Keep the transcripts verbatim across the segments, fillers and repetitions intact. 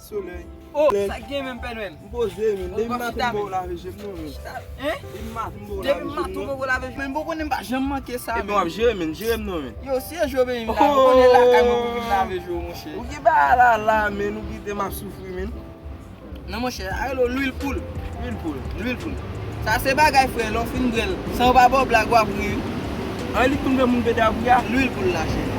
Solèy. Oh, sa k gen menm, Pè Nwèl? M poze, men. Depi maten m poko lave je m non, men. Chita, hein? Depi maten m poko lave je m non. Depi maten m poko lave je m. Men m poko konnen m pa janm manke sa, men. Ebyen, w ap jere, men. Jere m non, men. Yo, si e je w, men, m lave. Ou konnen lakay mwen pou vin lave je w, monchè. Ou ki bagay la, la, men. Ou kite m ap soufri, men. Non, monchè, a rele w lwil poul. Lwil poul. Lwil poul. Sa se bagay, frè, lè w fin bwè l, san w pa ba w blag, w ap ri, wi. An, li konn fè moun pete ap ri a? Lwil poul la, cheri.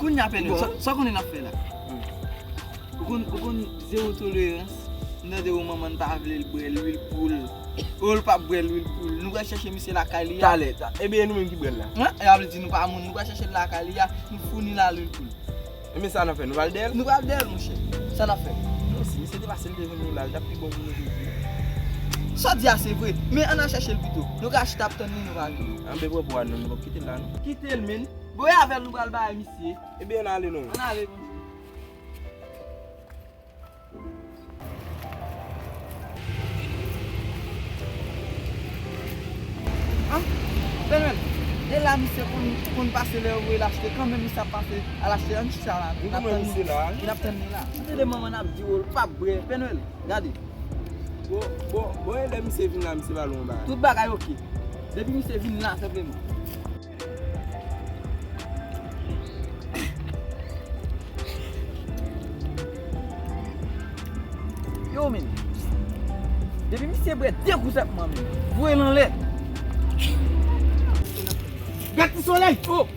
Kounye a, Pè Nwèl, sa, sa w konnen n ap fè la? Hmm. Ou konn, ou konn zewo tolerans. M tande w manman n pa vle l bwè lwil poul. Ou l p ap bwè lwil poul. Nou pral chèche misye lakay li a. Talè, ta-, ebyen, e nou menm ki bwè l la. Hein? E sa vle di nou pa moun, nou pral chèche l lakay li a, nou founi l a lwil poul. Ebyen, sa n ap fè? Nou pral dèyè l? Nou pral dèyè l, monchè. Sa n ap fè? Non, si misye te pase l devan nou la, l t ap pi bon pou nou toujou. Sa w di a se vre, men ann al chèche l pito. Nou ka chita ap tann li, nou pa vini. Ann, men pran pwa nou, nou p ap kite l la, non. Kite l, men. Bon, e avè l nou pral bay misye. Ebyen, ann ale, non. Ann ale, monchè. An, Pè Nwèl, e la misye konn, konn pase lè yo voye l achte, kanmenm misye ap pase al achte, ann chita la. N ap tann misye la, wi. N ap tann li la. Ou tande manman n ap di w l p ap bwè, Pè Nwèl, gade. Bon, bon, bon, e lè misye vin la, misye ba nou yon bagay. Tout bagay oke. Depi misye vin la, senpleman. Yo, men. Depi misye bwè de kou sèlman, men. Voye l anlè. Gad Ti Solèy! Oh!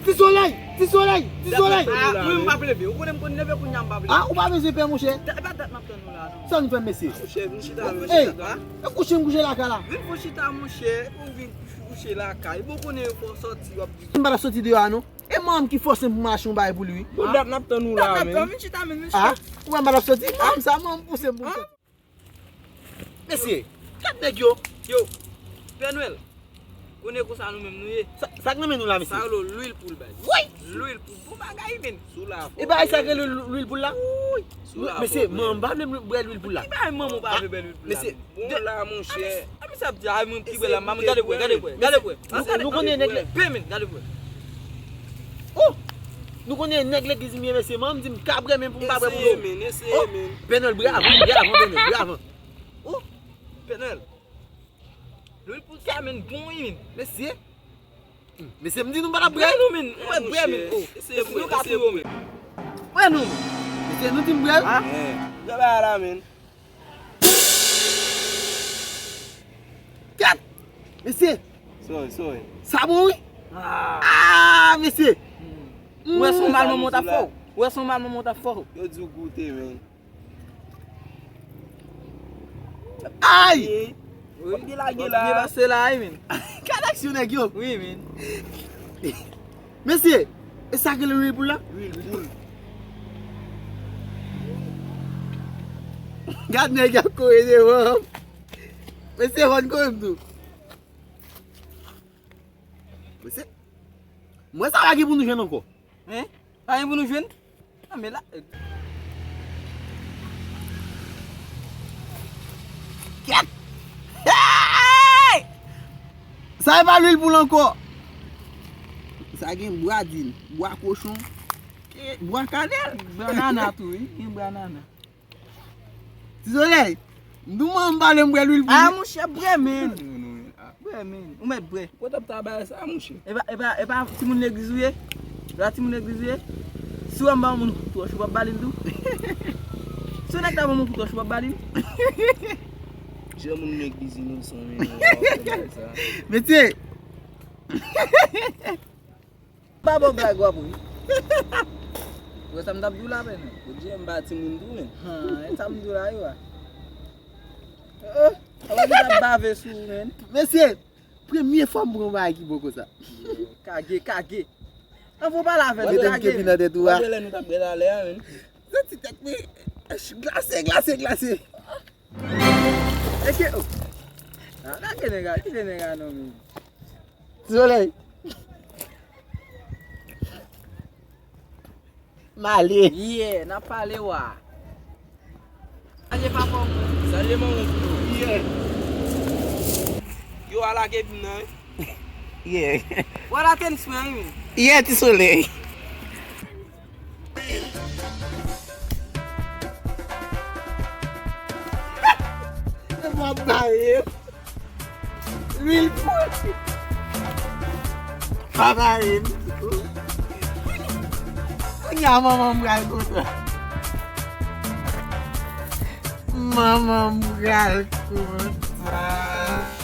Ti Solèy! Ti Solèy! Ti Solèy! Ah, mwen, m p ap leve. Ou konnen m konn leve, kounye a m p ap leve. Ah, ou pa bezwen pè, monchè. E pa dat m ap tann ou la, non. Sa nou fè, mesye? Monchè, vin chita, vin chita. Ey, e kouche m kouche lakay la. Vin fò chita, monchè. Ou vin kouche lakay. Bon, konnen yo fè w sòti, w ap di. M pa t ap sòti deyò a, non. E manman m ki fòse m pou m al achte yon bagay pou li, wi. Bon, dat n ap tann ou la, men. Vin chita, men, vin chita. Ah, ou wè m pa t ap sòti? Manman m sa, manman m pouse m pou m sòti. Mesye, gad nèg yo. Yo, Pè Nwèl, konnen konsa nou menm nou ye. Sa, sa k nan men nou la, mesye? Sa rele lwil poul, baz. Woy! Lwil poul, bon bagay, men. Sou la fò. E bagay sa k rele lwil poul la? Woy! Sou la fò, mesye, manman m pa vle m bwè lwil poul la. Ki bagay manman w pa vle bwè lwil poul la? Mesye, bon la, monchè. A, mesye ap di, a, mwen ki bwè la, manman, gade bwè, gade bwè, gade bwè. Nou konnen nèg la. Pè, men, gade bwè. Oh! Nou konnen nèg legliz m ye, mesye. Manman m di m ka bwè, men pou m pa bwè pou nou. Eseye, men, eseye, men. Pè Nwèl, bwè avan, bwè avan, Pè Nwèl, bwè avan. Oh! Pè Nwèl. Lwil poul sa, men, bon, wi, men. Mesye. Mesye, m di nou pa t ap bwè. Bwè nou, men. Ou mèt bwè, men. Oh. Eseye bwè, nou ka eseye bwè. Bwè nou, men. Mesye, nou di m bwè. Ah. Eh, travay la, men. Kèt! Mesye! Sorry, sorry. Sa bon, wi? Ah, mesye! Ou wè se yon mal manman w t ap fè w? Ou wè se yon mal manman w t ap fè w? Yo di w goute, men. Ay! Wi. W ap gen lage la. W ap gen pase la, wi, men. Gad aksyon nèg yo. Wi, men. Mesye, e sa k rele lwil poul la? Lwil poul. Gad nèg y ap kore devan. Mesye, fò n kore m tou. Mesye, mwen sa pa gen pou nou jwenn ankò. Hein? Pa gen pou nou jwenn? Nan, men la. Kèt! Hey! Sa e pa lwil poul ankò. Sa gen bwa dil, bwa kochon, e bwa kanèl. Bwa nana tou, wi. Gen bwa nana. Ti Solèy, m di w manman m pale m bwè lwil poul. Ah, monchè, bwè, men. Bwè, men. Ou mèt bwè. Ou t ap ta bay sa, monchè. E pa, e pa, e pa timoun legliz ou ye? E pa timoun legliz ou ye? Si w wè m ba yon moun kout wòch, ou p ap ba li l tou? Si yon nèg ta ban m yon kout wòch, ou p ap ba li l? Jan moun legliz inosan, men, w ap fè bagay sa. Mesye! Pa bon blag w ap ri. Ou wè sa m t ap di w la, men. Ou di m ba timoun tou, men. Han, e sa m di w la, yo a. Oh, apa ki t ap bave sou ou, men. Mesye, premye fwa m pran yon bagay ki bon konsa. Kage, kage. Ann fò pale avè l, kage. Mete m kepi nan tèt ou a. Wè lè nou t ap bwè talè a, men. Santi tèt mwen glase, glase, glase. Eke, oh. Ah, lage nèg la, kite nèg la non, men. Solèy. M ale. Yeah, n ap pale wa. Salye papa w. Salye manman w. Yeah. Yo a lage vin nan, wi. Yeah. Wala tenis mwen wi. Yeah, ti solèy. Mwen baye. Lwil pou. Pa baye. Kounye a manman m pral kontan. Manman m pral kontan.